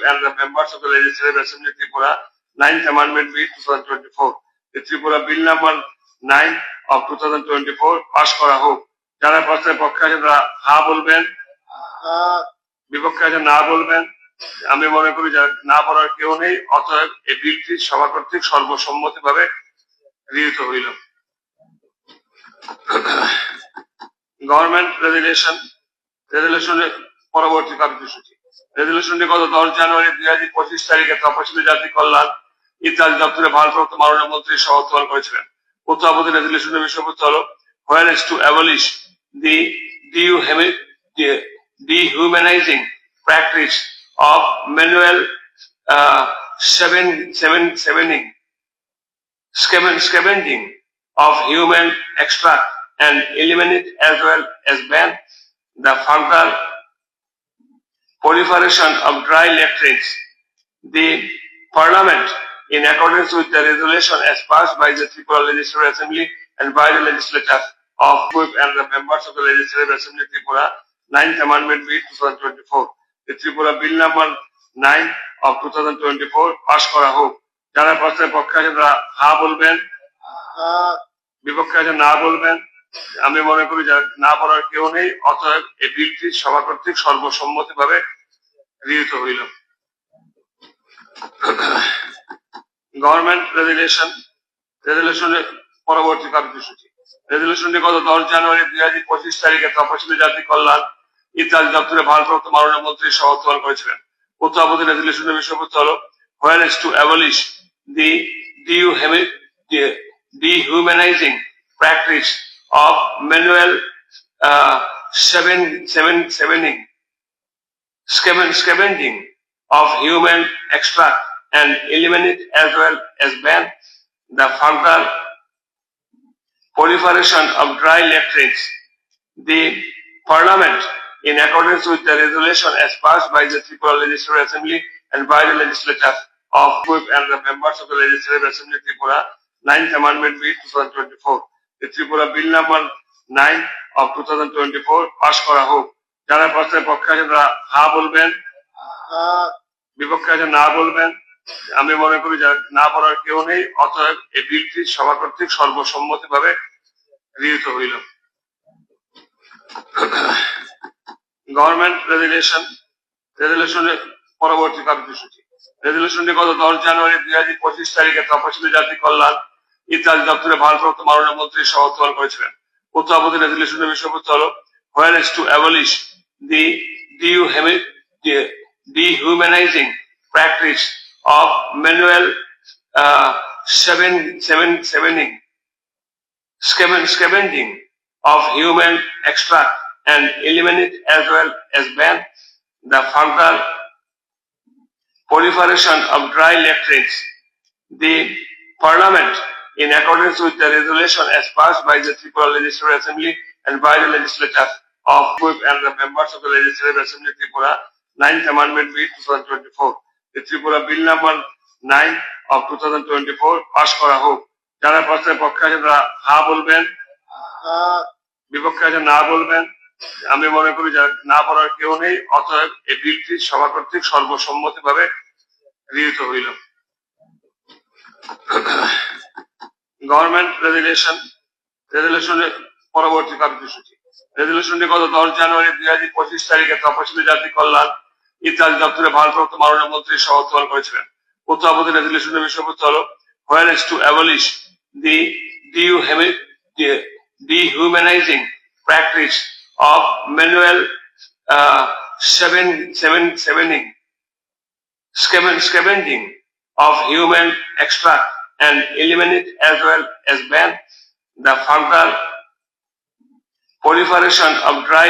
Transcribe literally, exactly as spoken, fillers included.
and the members of the Legislative Assembly Tripura, ninth Amendment Bill two thousand twenty-four, the Tripura Bill number nine of two thousand twenty-four pass করা হোক। যারা প্রস্তাবের পক্ষে আছেন তারা হা বলবেন, বিপক্ষে আছেন না বলবেন। আমি মনে করি যে না বলার কেউ নেই, অতএব এই বিলটি সভা কর্তৃক সর্বসম্মতিভাবে গৃহীত হইল। গভর্নমেন্ট রেজুলেশন, রেজুলেশনের পরবর্তী কর্মসূচি। রেজুলেশনটি গত দশ জানুয়ারি দুই হাজার পঁচিশ তারিখে তপশিলি জাতি কল্যাণ ইত্যাদি দপ্তরে ভারপ্রাপ্ত মাননীয় মন্ত্রী সহ উত্থাপন করেছিলেন। উত্থাপিত রেজুলেশনের বিষয়বস্তু হলো, whereas to abolish the dehumi-, de-, dehumanizing practice of manual, uh, seven, seven, sevening, scaven-, scavenging of human extract and eliminate as well as ban the further proliferation of dry latrines. The Parliament, in accordance with the resolution as passed by the Tripura Legislative Assembly and by the legislature of Whip and the members of the Legislative Assembly Tripura, ninth Amendment Bill two thousand twenty-four, the Tripura Bill number nine of two thousand twenty-four pass করা হোক। যারা প্রস্তাবের পক্ষে আছেন তারা হা বলবেন, বিপক্ষে আছেন না বলবেন। আমি মনে করি যে না বলার কেউ নেই, অতএব এই বিলটি সভা কর্তৃক সর্বসম্মতিভাবে গৃহীত হইল। গভর্নমেন্ট রেজুলেশন, রেজুলেশনের পরবর্তী কর্মসূচি। রেজুলেশনটি গত দশ জানুয়ারি দুই হাজার পঁচিশ তারিখে তপশিলি জাতি কল্যাণ ইত্যাদি দপ্তরে ভারপ্রাপ্ত মাননীয় মন্ত্রী সহ উত্থাপন করেছিলেন। উত্থাপিত রেজুলেশনের বিষয়বস্তু হলো, whereas to abolish the dehumi-, de-, dehumanizing practice of manual, uh, seven, seven, sevening, scaven-, scavenging of human extract and eliminate as well as ban the further proliferation of dry latrines. The Parliament, in accordance with the resolution as passed by the Tripura Legislative Assembly and by the legislature of Whip and the members of the Legislative Assembly Tripura, ninth Amendment Bill two thousand twenty-four, the Tripura Bill number nine of two thousand twenty-four pass করা হোক। যারা প্রস্তাবের পক্ষে আছেন তারা হা বলবেন, বিপক্ষে আছেন না বলবেন। আমি মনে করি যে না বলার কেউ নেই, অতএব এই বিলটি সভা কর্তৃক সর্বসম্মতিভাবে গৃহীত হইল। গভর্নমেন্ট রেজুলেশন, রেজুলেশনের পরবর্তী কর্মসূচি। রেজুলেশনটি গত দশ জানুয়ারি দুই হাজার পঁচিশ তারিখে তপশিলি জাতি কল্যাণ ইত্যাদি দপ্তরে ভারপ্রাপ্ত মাননীয় মন্ত্রী সহ উত্থাপন করেছিলেন। উত্থাপিত রেজুলেশনের বিষয়বস্তু হলো, whereas to abolish the dehumi-, de-, dehumanizing practice of manual, uh, seven, seven, sevening, scaven-, scavenging of human extract and eliminate as well as ban the further proliferation of dry latrines. The Parliament, in accordance with the resolution as passed by the Tripura Legislative Assembly and by the legislature of Whip and the members of the Legislative Assembly Tripura, ninth Amendment Bill two thousand twenty-four, the Tripura Bill number nine of two thousand twenty-four pass করা হোক। যারা প্রস্তাবের পক্ষে আছেন তারা হা বলবেন, বিপক্ষে আছেন না বলবেন। আমি মনে করি যে না বলার কেউ নেই, অতএব এই বিলটি সভা কর্তৃক সর্বসম্মতিভাবে গৃহীত হইল। গভর্নমেন্ট রেজুলেশন, রেজুলেশনের পরবর্তী কর্মসূচি। রেজুলেশনটি গত দশ জানুয়ারি দুই হাজার পঁচিশ তারিখে তপশিলি জাতি কল্যাণ ইত্যাদি দপ্তরে ভারপ্রাপ্ত মাননীয় মন্ত্রী সহ উত্থাপন করেছিলেন। উত্থাপিত রেজুলেশনের বিষয়বস্তু হলো, whereas to abolish the dehumi-, de-, dehumanizing practice of manual, uh, seven, seven, sevening, scaven-, scavenging of human extract and eliminate as well as ban the further proliferation of dry